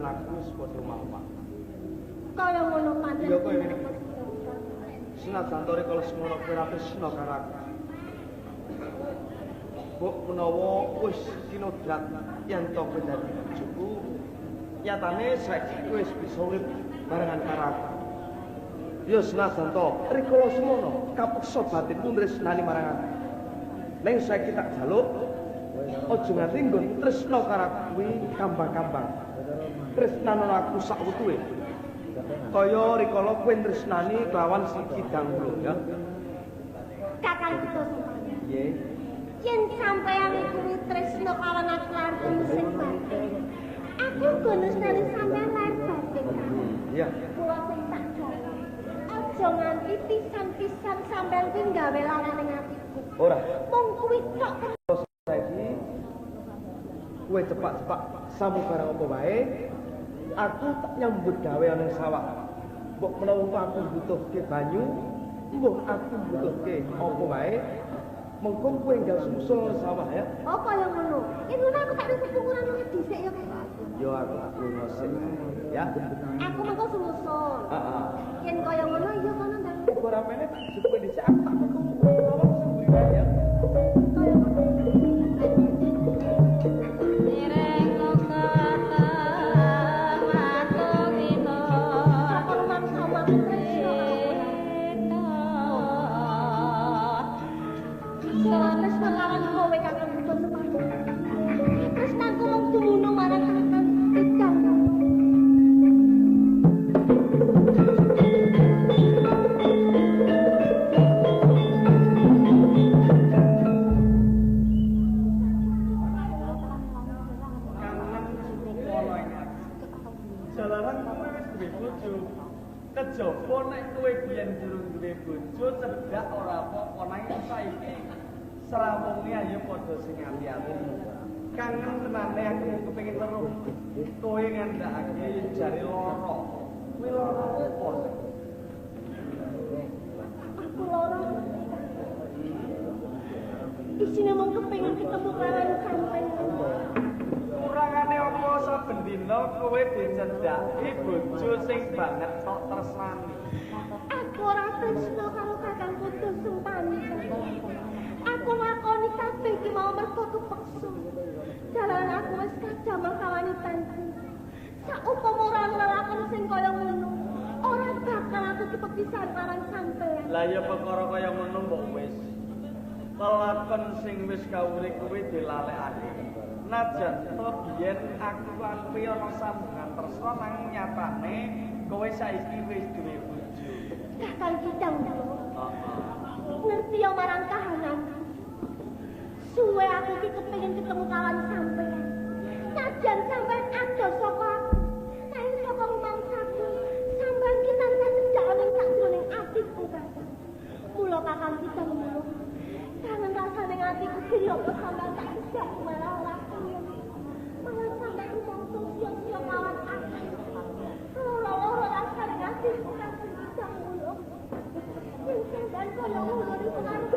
lan aku wis padha omah-omah. Kaya ngono pancen. Iya kaya ngene. Senajan to rikala semono kowe ora tresna karo aku. Mbok menawa wis kinodrat yen to kowe dadi bojoku, nyatane saiki kowe wis bisa urip barengan karo aku. Ya senajan to rikala semono kapeksa batinku tresnani marang aku. Ning saiki tak jaluk aja nganti nggon tresna karo aku kuwi kambang-kambang. Tresnano aku sak wutuhe. Kaya rikala kowe tresnani kelawan si Kidang Wulung ya. Kakang Kuto Sumpani. Nggih. Yen sampeyan kuwi tresna kawan aku lan sing batin. Aku uga nresnani sampeyan lahir batin. Iya. Kula sing tak jaluk. Aja nganti pisan-pisan sampeyan kuwi gawe larane atiku. Ora. Mung kuwi tok. Saiki kowe cepak-cepak samubarang apa wae, aku tak nyambut gawe ana sawah. Mbok menawa aku butuhke banyu, mbok aku butuhke apa wae, mengko kowe enggal sumusul sawah ya. Oh kaya ngono. Yen ngono aku tak sepungkuran luwih dhisik ya, Kak. Yo aku tak lunga sik ya. Aku mengko sumusul. Heeh. Yen kaya ngono iya kono ndang. Ora mene tak jupuk dhisik aku tak metu sawah sing mburi wae ya. Kaya ngono. Kejaba nek kowe biyen durung duwe bojo cedhak ora apa-apa, nanging saiki srawunge ayo padha sing ati-ati. Kangen tenane aku kepengin weruh kowe ngandhakake yen jare lara. Kuwi lara apa sih? Aku lara. Isine mung kepengin ketemu karo sampeyan. Kurangane apa saben dina kowe dicedhaki bojo sing banget tok tresnani. Aku ora tresna karo Kakang Kudu Sumpani. Aku nglakoni kabeh iki mau mergo kepeksa. Jalan aku wis kajamah kawanitanku. Saupama ora lelakon sing kaya ngono, ora bakal aku kepepisan marang sampeyan. Lah ya perkara kaya ngono mbok wis. Lelakon sing wis kawuri kuwi dilalekake. Najan to biyen aku lan kowe ana sambungan tresna nanging nyatane kowe saiki wis duwe bojo. Kakang Kidang lho. Heeh. Ngerti ya marang kahananku. Suwe aku iki kepengin ketemu kawan sampeyan. Najan sampeyan adoh saka aku, nanging saka rumangsaku, sampeyan ki tansah cedhak ana ing sakjroning atiku, Kakang. Mula Kakang Kidang lho. Kangen rasane atiku kaya apa sampeyan tak cedhak malah ora kelem. Malah sampeyan rumangsa sia-sia kawan aku. Loro-loro rasane atiku Kakang Kidang lho. Yen sampeyan kaya ngono niku karo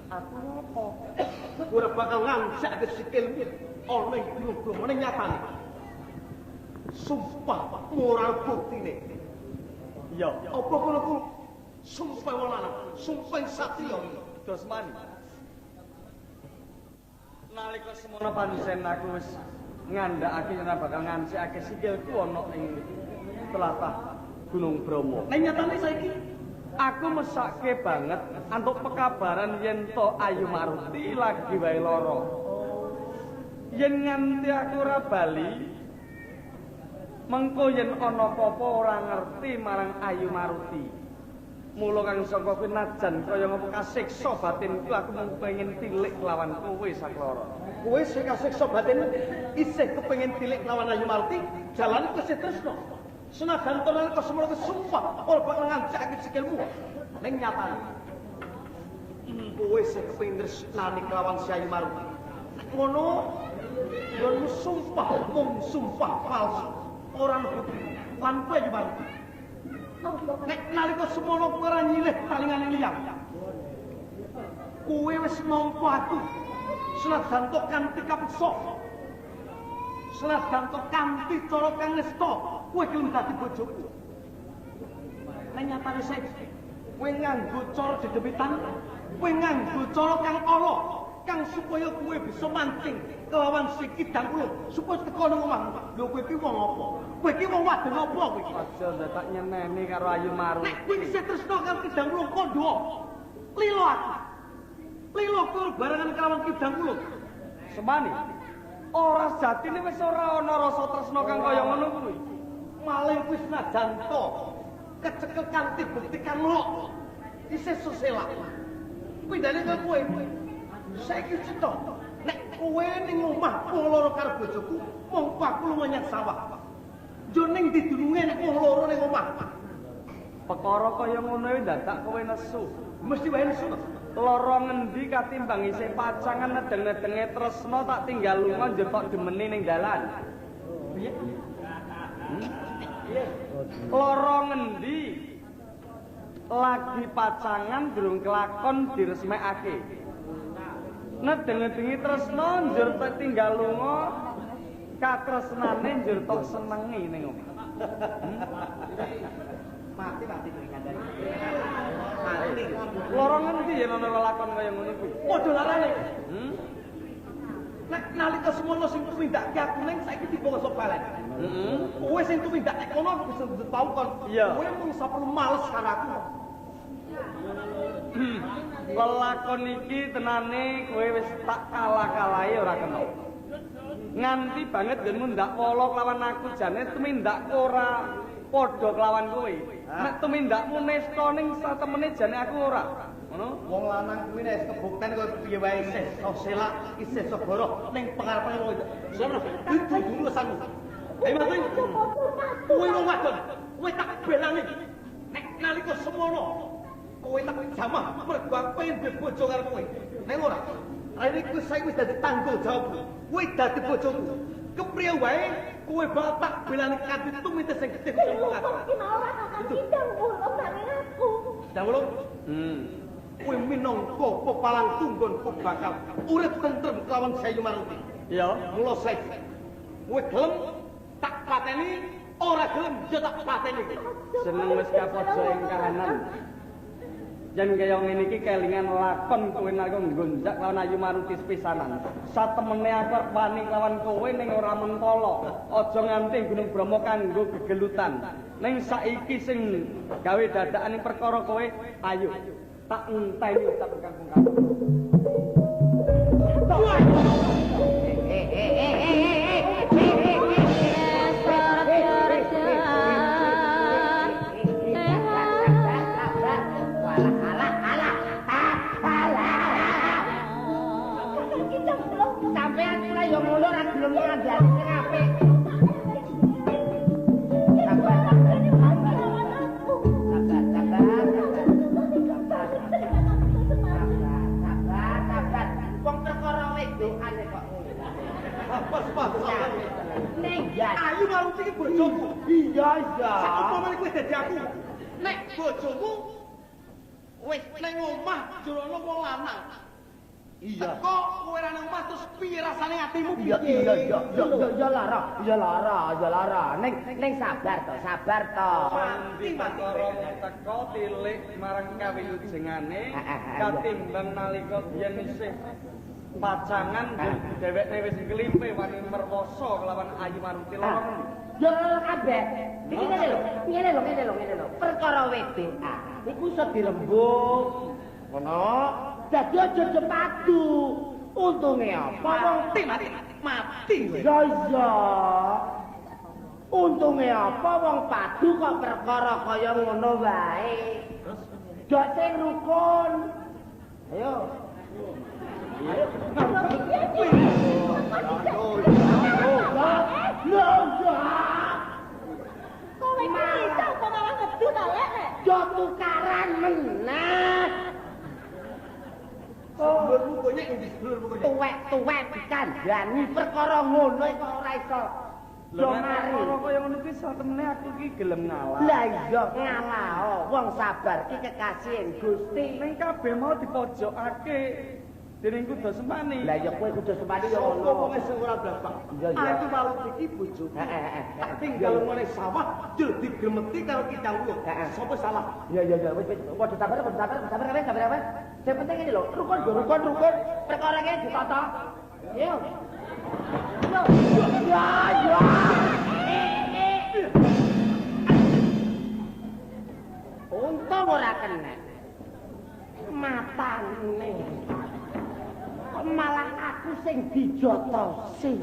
Aku apa? Ora bakal ngancake sikilmu ana ing Gunung Bromo ning nyatane. Sumpah moral buktine. Iya. Apa kono ku sumpah wong lanang, sumpah satriya Dosmani. Nalika semono pancen aku wis ngandhakake yen bakal ngancikake sikilku ana ing tlatah Gunung Bromo. Ning nyatane saiki aku mesake banget antuk pekabaran yen to Ayu Maruti lagi wae lara. Yen nganti aku ora bali, mengko yen ana apa-apa ora ngerti marang Ayu Maruti. Mula kang saka kuwi najan kaya ngapa kasiksa batinku aku mung pengen tilik lawan kowe sakloro. Kowe sing kasiksa batinmu isih kepengin tilik lawan Ayu Maruti, jalan kowe isih tresno. Senajan to nalika semono sumpah ora bakal ngancakake sikilmu. Ning nyatane kowe isih kepengin tresnani kelawan si Ayu Maruti. Nek ngono nggonmu sumpah mung sumpah palsu, ora ana bukti. Lan kowe Ayu Maruti. Nek nalika semono kowe ora nyilih talingane liyang. Kowe wis nampa aku. Senajan to kanthi kapeksa. Senajan to kanthi cara kang nista, kowe gelem dadi bojoku. Nek nyatane saiki kowe nganggo cara dedemitan, kowe nganggo cara kang ala, kang supaya kowe bisa mancing kelawan si Kidang Wulung supaya teko nang omahmu. Lho kowe iki wong apa? Kowe iki wong wadon apa kowe iki? Aja ndadak nyeneni karo Ayu Maruti. Nek kowe isih tresno karo Kidang Wulung kandha. Lilo aku. Lilo kowe barengan kelawan Kidang Wulung. Semani. Ora sejatine wis ora ana rasa tresno kang kaya ngono kuwi. Maling kuwi senajan to kecekel kanthi bukti kang lok. Isih suselak. Pindane karo kowe. Saiki cetha. Nek kowe ning omah wong loro karo bojoku, mongko aku lunga nyang sawah. Yo ning didulunge nek wong loro ning omah. Perkara kaya ngono kuwi dadak kowe nesu. Mesti wae nesu to. Lara ngendi katimbang isih pacangan nedeng-nedenge tresna tak tinggal lunga njur tok demeni ning dalan. Piye? Piye? Lara ngendi lagi pacangan durung kelakon diresmekake. Nedeng-nedengi tresna njur tok tinggal lunga katresnane njur tok senengi ning omah. Mati-mati kowe kandhane. Mati. Lara ngendi yen ana lelakon kaya ngono kuwi? Padha larane. Nek nalika semono sing tumindake aku ning saiki tiba sok balen. Heeh. Kowe sing tumindak nek kono aku bisa tau kon. Kowe mung saperlu males karo aku. Lelakon iki tenane kowe wis tak kalah-kalahi ora kena. Nganti banget nggonmu ndak wala kelawan aku jane tumindakku ora padha kelawan kowe. Nek tumindakmu nesta ning satemene jane aku ora. Ngono? Wong lanang kuwi nek kebukten kok piye wae isih selak, isih segoro ning pengarepane wong itu. Sono itu urusanmu. Ayo mati. Kowe wong wadon, kowe tak belani. Nek nalika semono kowe tak jamah mergo aku pengen duwe bojo karo kowe. Nek ora, rene kuwi saiki wis dadi tanggung jawabku. Kowe dadi bojoku. Kepriye wae kowe bakal tak belani kanthi tumite sing gedhe kaya aku. Iki mau ora kakang Kidang Wulung bareng aku. Kidang Wulung? Kowe minangka pepalang tunggonku bakal urip tentrem kelawan Ayu Maruti. Iya, mula saiki kowe gelem tak pateni, ora gelem ya tak pateni. Seneng wis kapadha ing kahanan. Yen kaya ngene iki kelingan lakon kowe nalika nggonjak lawan Ayu Maruti sepisanan. Satemene aku arep wani lawan kowe ning ora mentala. Aja nganti Gunung Bromo kanggo gegelutan. Ning saiki sing gawe dadakan ing perkara kowe, ayo tak enteni tak kangkung-kangkung. Sampean kula yo ngono ora gelem ngandani sing apik. Sabar, sabar, sabar. Sabar. Wong perkara wedokane kok ngono. Apa sebab? Ning ya. Ayu Maruti iki bojoku. Iya, iya. Saumpamane kowe dadi aku. Nek bojomu wis ning omah jrono wong lanang. Iya. Teko kowe ora nang omah terus piye rasane atimu Iya piye? iya iya iya iya lara, iya lara, iya lara. Ning sabar to, sabar to. Mati perkara teko tilik marang kawilujengane katimbang nalika biyen isih pacangan dheweke wis nglimpe wani merwoso kelawan Ayu Maruti loro. Ya loro kabeh. Iki ngene lho, ngene lho, ngene lho, ngene lho. Perkara wedokan iku iso dirembug. Ngono. Dadi aja padu. Untunge apa wong Mati mati mati kowe. Ya iya. Untunge apa wong padu kok perkara kaya ngono wae. Terus Dok sing rukun. Ayo. Ayo. Lho, lho. Kowe iki iso apa malah ngedu ta, Lek? Yo tukaran meneh. Sedulurmu konyek endi sedulurmu konyek? Tuwek-tuwek dikandani perkara ngono kok ora iso. Lho nek perkara kaya ngono kuwi satemene aku iki gelem ngalah. Lah iya ngalah, wong sabar ki kekasih Gusti. Ning kabeh mau dipojokake dening Kuda Sempani. Lah ya kowe Kuda Sempani ya Sopo ngono. wong sing ora blabak? Iya, iya. Aku Maruti iki bojoku. Heeh, heeh. Tak tinggal ngene sawah jur digremeti karo Ki Kawula. Heeh. Sopo salah? Iya iya iya wis wis padha sabar padha sabar sabar kabeh sabar kabeh. Sing penting ngene lho, rukun yo rukun rukun, perkara kene ditata. Yo. Yo. Ya ya. Untung ora kena. Matane. Kok malah aku sing dijotosi.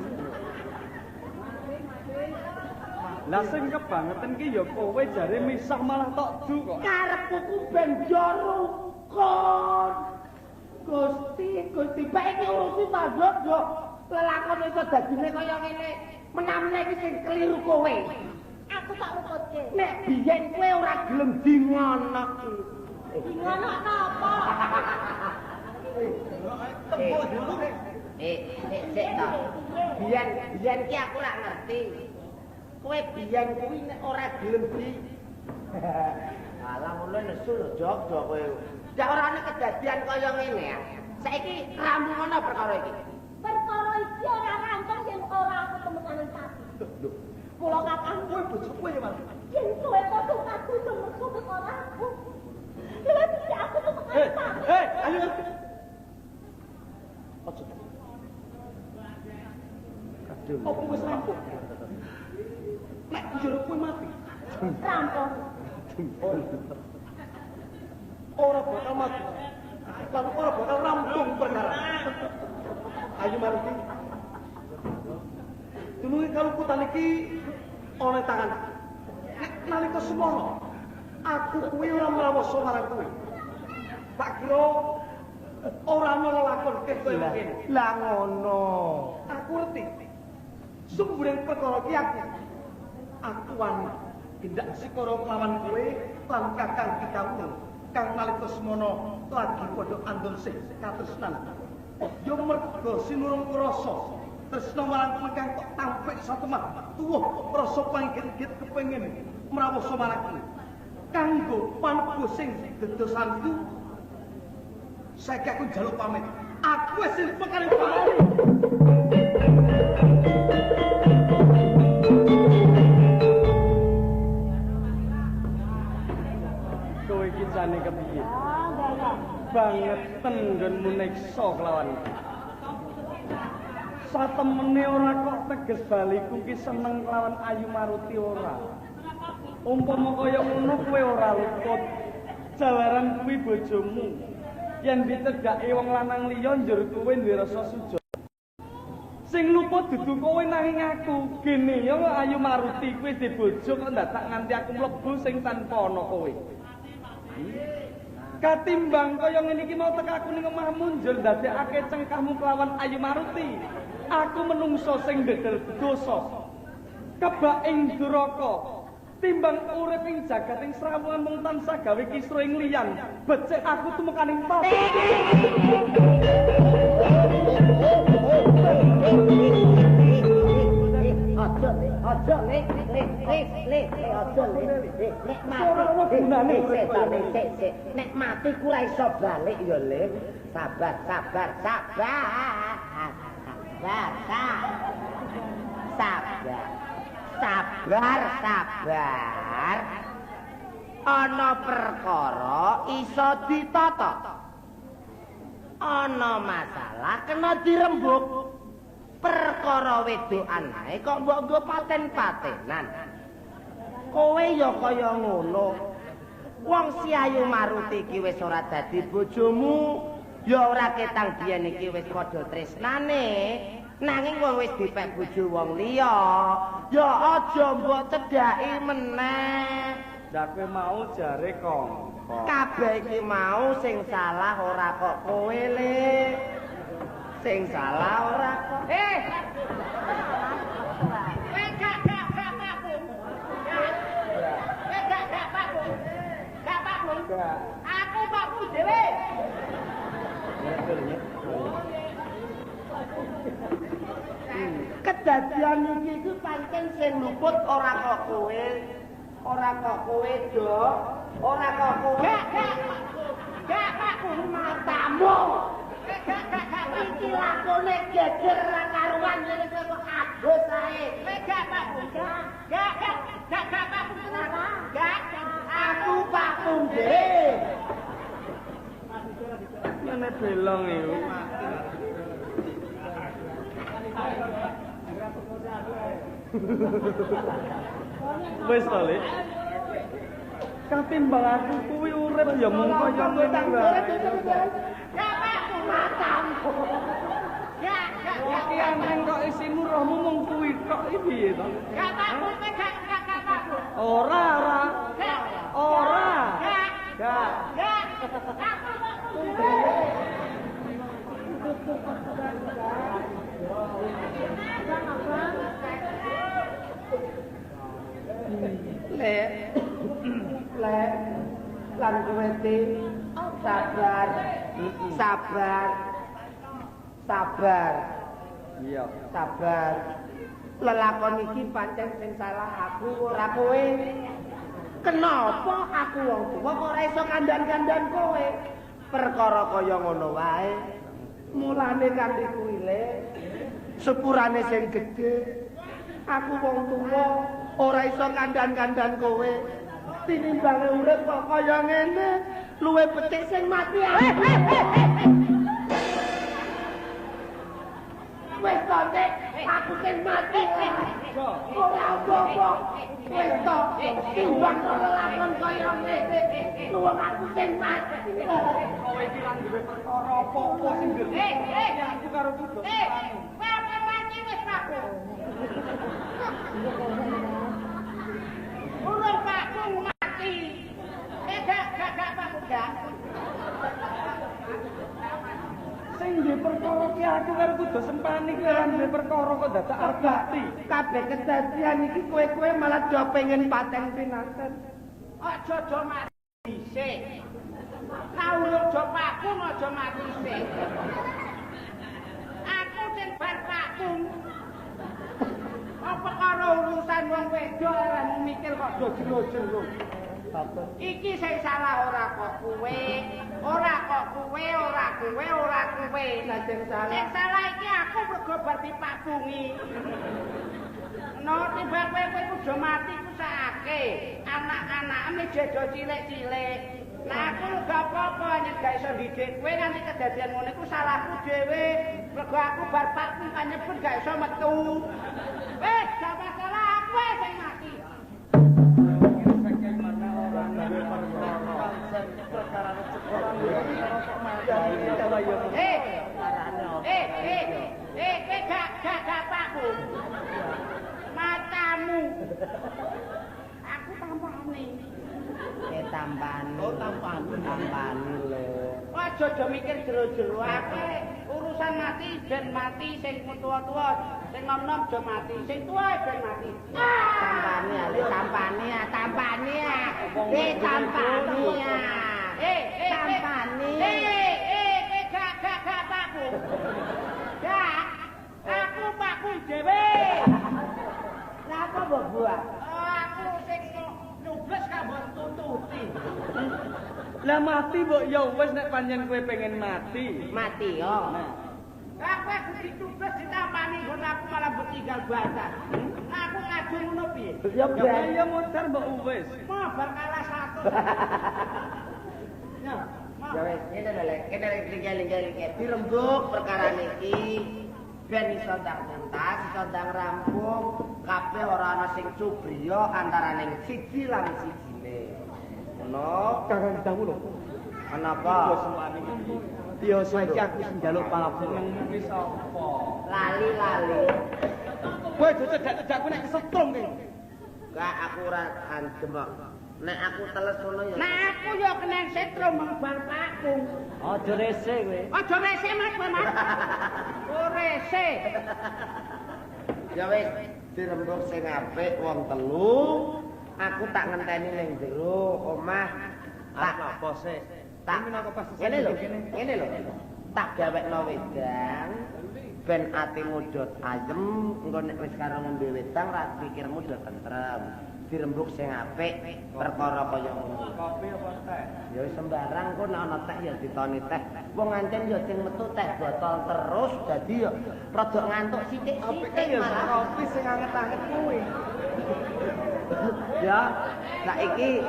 Lah sing kebangetan ki ya kowe jare misah malah tok du kok. Karepku ku ben yo rukun. Gusti, Gusti, bae iki urusi ta, Nduk, Nduk. Lelakon iso dadine kaya ngene. Menamne iki sing keliru kowe. Aku tak luputke. Nek biyen kowe ora gelem dingonoki. Dingonokno apa? Tembok dulu. Sik to. Biyen biyen ki aku ora ngerti. Kowe biyen kuwi nek ora gelem di Alah ngono nesu lho, Jok, Jok kowe. Ndak ora ana kedadian kaya ngene ya. Saiki rampung ana perkara iki. Perkara iki ora rampung yen ora aku temekanan pati. Lho, Kula kakang kowe bojoku ya, Mas. yen kowe padha padu mergo perkara aku. Luwih becik aku temekanan pati. Ayo. Ojo. Aduh. Apa wis rampung? Nek njur kowe mati. Rampung. Ora bakal mati. Lan ora bakal rampung perkara. Ayo Maruti. Dununge kaluputan iki ana ing tanganku. Nek nalika semono aku kuwi ora mrawoso marang kowe. Tak kira ora ana lelakon kaya ngene. Lah ngono. Aku ngerti. Sumburing perkara iki aku. Aku wani gendak sikara kelawan kowe lan Kakang Ki Kawula kang nalika semono lagi padha andon sih katresnan. Ya merga sinurung krasa tresna marang kowe kang kok tampik satemah tuwuh rasa panggit-git kepengin mrawoso marang kowe. Kanggo panebu sing dedosanku saiki aku njaluk pamit. Aku wis pekane pamit. Kowe iki jane kepiye? Ah, enggak. Bangeten nggonmu neksa kelawan. Satemene ora kok teges baliku ki seneng kelawan Ayu Maruti ora. Umpama kaya ngono kowe ora luput. Jalaran kuwi bojomu. Yen ditedhake wong lanang liya njur kowe duwe rasa suja. Sing luput dudu kowe nanging aku. Gene ya Ayu Maruti kuwi di bojo kok ndadak nganti aku mlebu sing tanpa ana kowe. Katimbang kaya ngene iki mau teka aku ning omahmu njur ndadekake cengkahmu kelawan Ayu Maruti. Aku menungso sing ndedel dosa. Kebak ing duraka. Timbang urip ing jagat ing srawungan mung tansah gawe kisruh ing liyan. Becik aku tumekaning pati. Aja le, aja le, le, le, le, aja le. Nek mati Ora ana gunane urip sik, sik, sik. Nek mati ku ora iso balik ya, Le. Sabar, sabar, sabar. Sabar, sabar. Sabar, sabar. Ana perkara iso ditata. Ana masalah kena dirembuk. Perkara wedokan ae kok mbok nggo paten-patenan. Kowe ya kaya ngono. Wong si Ayu Maruti iki wis ora dadi bojomu, ya ora ketang biyen iki wis padha tresnane. Nanging wong wis dipek bojo wong liya, ya aja mbok cedhaki meneh. Lah kowe mau jare kongko. Kabeh iki mau sing salah ora kok kowe, Le. Sing salah ora kok. Kowe gak gak gak Pak Bung. Kowe gak gak Pak Bung. Gak Pak Bung. Aku Pak Bung dhewe. Kedadian iki iku pancen sing luput ora kok kowe. Ora kok kowe, Dok. Ora kok kowe. Gak gak gak Pak Bung matamu. Gak gak gak iki lakone geger ra karuan ngene kok adus ae. Gak Pak Bung. Gak gak gak gak Pak Bung tenan. Gak aku Pak Bung dhewe. Ngene belong iku. Wis to, Lik. Katimbang aku kuwi urip ya mung kaya ngene wae. Gak Pak Bung matamu. Gak gak gak. Iki aneng kok isimu rohmu mung kuwi tok iki piye to? Gak Pak Bung, gak gak gak Pak Bung. Ora, ora. Gak. Ora. Gak. Gak. Gak. Aku Pak Bung dhewe. Lek, lek, lan kowe sabar, sabar, sabar, iya, sabar. Lelakon iki pancen sing salah aku ora kowe. Kenapa aku wong tuwa kok ora iso kandhan-kandhan kowe? Perkara kaya ngono wae. Mulane kanthi kuwi le, sepurane sing gedhe. Aku wong tuwa ora iso kandhan-kandhan kowe. Tinimbange urip kok kaya ngene, luwe becik sing mati aku. Wis to, Dik, aku sing mati. Ora apa-apa. Wis to, timbang lelakon kaya ngene, luwe aku sing mati. Kowe iki ra duwe perkara apa-apa sing ngerti. Aku karo kudu. Kowe apa mati wis Pak Bung. Urung Pak Bung mati. Gak gak gak Pak Bung gak. Sing duwe perkara ki aku karo kudu sempani ki ora duwe perkara kok dadak arep mati. Kabeh kedadian iki kowe-kowe malah do pengen paten pinaten. Aja do mati sik. Kawula do Pak Bung aja mati sik. Aku sing bar Pak Bung. Apa karo urusan wong wedok ora mikir kok do jero-jero. Iki sing salah ora kok kowe, ora kok kowe, ora kowe, ora kowe. Lah sing salah. Sing salah iki aku mergo bar dipabungi. No timbang kowe kowe kudu mati ku sakake. Anak-anakmu jedo cilik-cilik. Lah aku gak apa-apa yen gak iso ndidik kowe nganti kedadian ngono iku salahku dhewe. Mergo aku bar pakku kanyebut gak iso metu. Wis gak masalah aku sing mati. Gak gak gak Pak Bung. Matamu. Aku tampane. Tampani. Oh, tampani. Tampani lho. Aja do mikir jero-jero aku urusan mati ben mati sing tuwa-tuwa, sing nom-nom do mati, sing tuwa ben mati. Tampani ale tampani ah, tampani ah. Tampani ah. Tampani. Gak gak gak Pak Bung. Gak. Aku Pak Bung dhewe. Lah apa mbok buat? Aku sing nubles kok mbok tututi. Lah mati mbok ya wis nek pancen kowe pengen mati. Mati yo. Lah kowe ditubes ditampani nggon aku malah mbok tinggal baca. Aku ngadu ngono piye? Ya ben. Ya modar mbok wis. Mau bar kalah satu. Ya. Ya wis, ngene lho Lek, kene lingke-lingke dirembug perkara niki ben iso ndang tuntas, iso ndang rampung, kabeh ora ana sing cubriya antaraning siji lan sijine. Ngono, Kakang dawuh lho. Kenapa? Ya saiki aku sing njaluk pangapura. Jenengmu ki sapa? Lali-lali. Kowe aja cedak-cedak kowe nek kesetrum kowe. Gak aku ora andem kok. Nek aku teles ngono ya. Nek aku ya kena setrum mengbar pakung. Aja rese kowe. Aja rese Mas, Mas. Oh rese. Ya wis, dirembug sing apik wong telu. Aku tak ngenteni ning jero omah. Tak apa sik. Tak ngene lho, ngene lho. Tak gawekno wedang ben atimu do ayem, engko nek wis karo ngombe wedang ra pikirmu do tentrem. Dirembug sing apik perkara kaya ngono. Kopi apa teh? Ya wis sembarang kok nek ana teh ya ditoni teh. Wong ancen ya sing metu teh botol terus dadi ya rada ngantuk sithik-sithik ya malah. Kopi sing anget-anget kuwi. Ya, saiki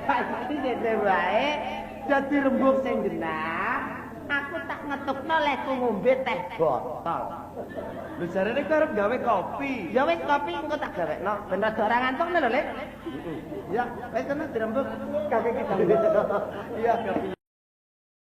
saiki ngene wae dadi rembug sing genah. Aku tak ngetukno lehku ngombe teh botol. Lho jarene kowe arep gawe kopi. Ya wis kopi engko tak gawekno ben rada ora ngantuk lho, Lek. Ya, wis kena dirembug kakek kita. Iya, kopi.